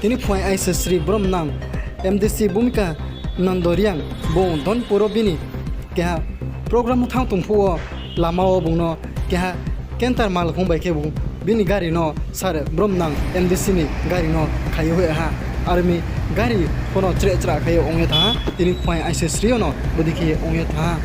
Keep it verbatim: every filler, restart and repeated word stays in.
Tini phuaing aisesri bromnang M D C Bhumika Nando Reang, bung Dhonpur wo bini keha program wo thanng tong phuh wo lama wo bung no keha canter malkhong bai khe bung bini gari no sir bromnang M D C ni gari no khai ye hoih ha. Aro mi gari pho no chreh chrah khe ye ong ye thanng ha, tini phuaing aisesri yo no bodei khe ye ong ye thanng ha.